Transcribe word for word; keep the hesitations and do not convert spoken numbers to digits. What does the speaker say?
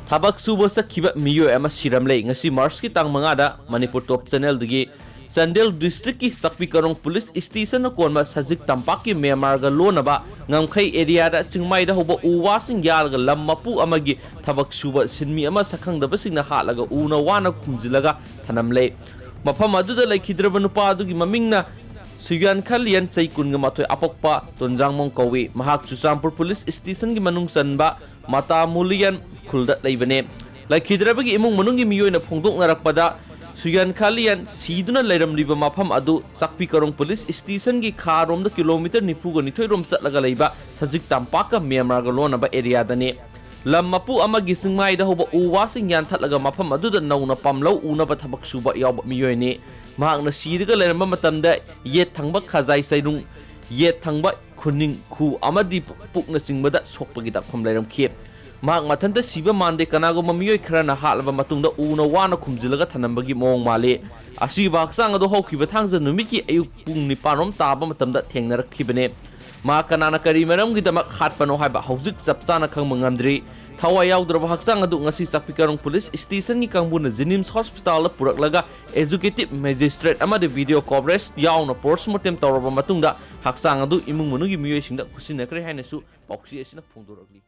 ꯊꯕꯛ ꯁꯨꯕ ꯆꯠꯈꯤꯕ ꯃꯤꯑꯣꯏ ꯑꯃ ꯁꯤꯔꯝꯂꯦ꯫ ꯉꯁꯤ ꯃꯥꯔꯆꯀꯤ ꯇꯥꯡ ꯃꯉꯥꯗ ꯃꯅꯤꯄꯨꯔ ꯇꯣꯞ ꯆꯦꯅꯦꯜꯗꯒꯤ ꯆꯥꯟꯗꯦꯜ ꯗꯤꯁꯇ꯭ꯔꯤꯛꯀꯤ ꯆꯥꯛꯄꯤ ꯀꯔꯣꯡ ꯄꯨꯂꯤꯁ ꯁ꯭ꯇꯦꯁꯟꯅ ꯀꯣꯟꯕ ꯁꯖꯤꯛ ꯇꯝꯄꯥꯛꯀꯤ ꯃ꯭ꯌꯥꯟꯃꯥꯔꯒ ꯂꯣꯟꯅꯕ ꯉꯝꯈꯩ ꯑꯦꯔꯤꯌꯥꯗ ꯆꯤꯡꯃꯥꯏꯗ ꯍꯧꯕ ꯎ ꯋꯥꯁꯤꯡ ꯌꯥꯜꯂꯒ ꯂꯝ ꯃꯄꯨ ꯑꯃꯒꯤ ꯊꯕꯛ ꯁꯨꯕ ꯁꯤꯟꯃꯤ ꯑꯃ ꯁꯛꯈꯪꯗꯕꯁꯤꯡꯅ ꯍꯥꯠꯂꯒ ꯎꯅ ꯋꯥꯅ ꯈꯨꯝꯖꯤꯜꯂꯒ ꯊꯅꯝꯂꯦ꯫ ꯃꯐꯝ ꯑꯗꯨꯗ ꯂꯩꯈꯤꯗ꯭ꯔꯕ ꯅꯨꯄꯥ ꯑꯗꯨꯒꯤ ꯃꯃꯤꯡꯅ ꯁꯨꯌꯥꯟ ꯈꯥꯂꯤꯌꯥꯟ, ꯆꯍꯤ ꯀꯨꯟꯒ ꯃꯥꯊꯣꯏ, ꯑꯄꯣꯛꯄ ꯇꯣꯟꯖꯥꯡꯃꯣꯡ ꯀꯧꯏ꯫ ꯃꯍꯥꯛ ꯆꯨꯔꯆꯥꯟꯄꯨꯔ ꯄꯨꯂꯤꯁ ꯁ꯭ꯇꯦꯁꯟꯒꯤ ꯃꯅꯨꯡ ꯆꯟꯕ ꯃꯇꯥ ꯃꯨꯂꯤꯌꯥꯟ ꯈꯨꯜꯗ ꯂꯩꯕꯅꯦ꯫ ꯂꯩꯈꯤꯗ꯭ꯔꯕꯒꯤ ꯏꯃꯨꯡ ꯃꯅꯨꯡꯒꯤ ꯃꯤꯑꯣꯏꯅ ꯐꯣꯡꯗꯣꯛꯅꯔꯛꯄꯗ, ꯁꯨꯌꯥꯟ ꯈꯥꯂꯤꯌꯥꯟ ꯁꯤꯗꯨꯅ ꯂꯩꯔꯝꯂꯤꯕ ꯃꯐꯝ ꯑꯗꯨ ꯆꯥꯛꯄꯤ ꯀꯔꯣꯡ ꯄꯨꯂꯤꯁ ꯁ꯭ꯇꯦꯁꯟꯒꯤ ꯈꯥꯔꯣꯝꯗ ꯀꯤꯂꯣꯃꯤꯇꯔ ꯅꯤꯐꯨꯒ ꯅꯤꯊꯣꯏ ꯔꯣꯝ ꯆꯠꯂꯒ ꯂꯩꯕ ꯁꯖꯤꯛ ꯇꯝꯄꯥꯛꯀ ꯃ꯭ꯌꯥꯟꯃꯥꯔꯒ ꯂꯣꯟꯅꯕ ꯑꯦꯔꯤꯌꯥꯗꯅꯤ꯫ ꯂꯝ ꯃꯄꯨ ꯑꯃꯒꯤ ꯆꯤꯡꯃꯥꯏꯗ ꯍꯧꯕ ꯎ ꯋꯥꯁꯤꯡ ꯌꯥꯟꯊꯠꯂꯒ ꯃꯐꯝ ꯑꯗꯨꯗ ꯅꯧꯅ ꯄꯥꯝꯂꯧ ꯎꯅꯕ ꯊꯕꯛ ꯁꯨꯕ ꯌꯥꯎꯕ ꯃꯤꯑꯣꯏꯅꯤ꯫ ꯃꯍꯥꯛꯅ ꯁꯤꯔꯒ ꯂꯩꯔꯝꯕ ꯃꯇꯝꯗ ꯌꯦꯠ ꯊꯪꯕ ꯈꯖꯥꯏ ꯆꯩꯔꯨꯡ, ꯌꯦꯠ ꯊꯪꯕ ꯈꯨꯅꯤꯡ, ꯈꯨ ꯑꯃꯗꯤ ꯄꯨꯛꯅꯆꯤꯡꯕꯗ ꯁꯣꯛꯄꯒꯤ ꯗꯥꯛꯐꯝ ꯂꯩꯔꯝꯈꯤ꯫ ꯃꯍꯥꯛ ꯃꯊꯟꯇ ꯁꯤꯕ ꯃꯥꯟꯗꯦ, ꯀꯅꯥꯒꯨꯝꯕ ꯃꯤꯑꯣꯏ ꯈꯔꯅ ꯍꯥꯠꯂꯕ ꯃꯇꯨꯡꯗ ꯎꯅ ꯋꯥꯅ ꯈꯨꯝꯖꯤꯜꯂꯒ ꯊꯅꯝꯕꯒꯤ ꯃꯑꯣꯡ ꯃꯥꯜꯂꯤ꯫ ꯑꯁꯤꯕ ꯍꯛꯆꯥꯡ ꯑꯗꯨ ꯍꯧꯈꯤꯕ ꯊꯥꯡꯖ ꯅꯨꯃꯤꯠꯀꯤ ꯑꯌꯨꯛ ꯄꯨꯡ ꯅꯤꯄꯥꯟ ꯔꯣꯝ ꯇꯥꯕ ꯃꯇꯝꯗ ꯊꯦꯡꯅꯔꯛꯈꯤꯕꯅꯤ꯫ ꯃꯍꯥꯛ ꯀꯅꯥꯅ ꯀꯔꯤ ꯃꯔꯝꯒꯤꯗꯃꯛ ꯍꯥꯠꯄꯅꯣ ꯍꯥꯏꯕ ꯍꯧꯖꯤꯛ ꯆꯞ ꯆꯥꯅ ꯈꯪꯕ ꯉꯝꯗ꯭ꯔꯤ꯫ ꯊꯋꯥꯏ ꯌꯥꯎꯗ꯭ꯔꯕ ꯍꯛꯆꯥꯡ ꯑꯗꯨ ꯉꯁꯤ ꯆꯥꯛꯄꯤ ꯀꯔꯣꯡ ꯄꯨꯂꯤꯁ ꯁ꯭ꯇꯦꯁꯟꯒꯤ ꯀꯥꯡꯕꯨꯅ ꯖꯦꯅꯤꯝꯁ ꯍꯣꯁꯄꯤꯇꯥꯜꯗ ꯄꯨꯔꯛꯂꯒ ꯑꯦꯖꯨꯀꯦꯇꯤꯚ ꯃꯦꯖꯤꯁꯇ꯭ꯔꯦꯠ ꯑꯃꯗꯤ ꯚꯤꯗꯤꯑꯣ ꯀꯣꯚꯔꯦꯖ ꯌꯥꯎꯅ ꯄꯣꯁꯃꯣꯔꯇꯦꯝ ꯇꯧꯔꯕ ꯃꯇꯨꯡꯗ ꯍꯛꯆꯥꯡ ꯑꯗꯨ ꯏꯃꯨꯡ ꯃꯅꯨꯡꯒꯤ ꯃꯤꯑꯣꯏꯁꯤꯡꯗ ꯈꯨꯠꯁꯤꯟꯅꯈ꯭ꯔꯦ ꯍꯥꯏꯅꯁꯨ ꯄꯥꯎꯆꯦ ꯑꯁꯤꯅ ꯐꯣꯡꯗꯣꯔꯛꯂꯤ꯫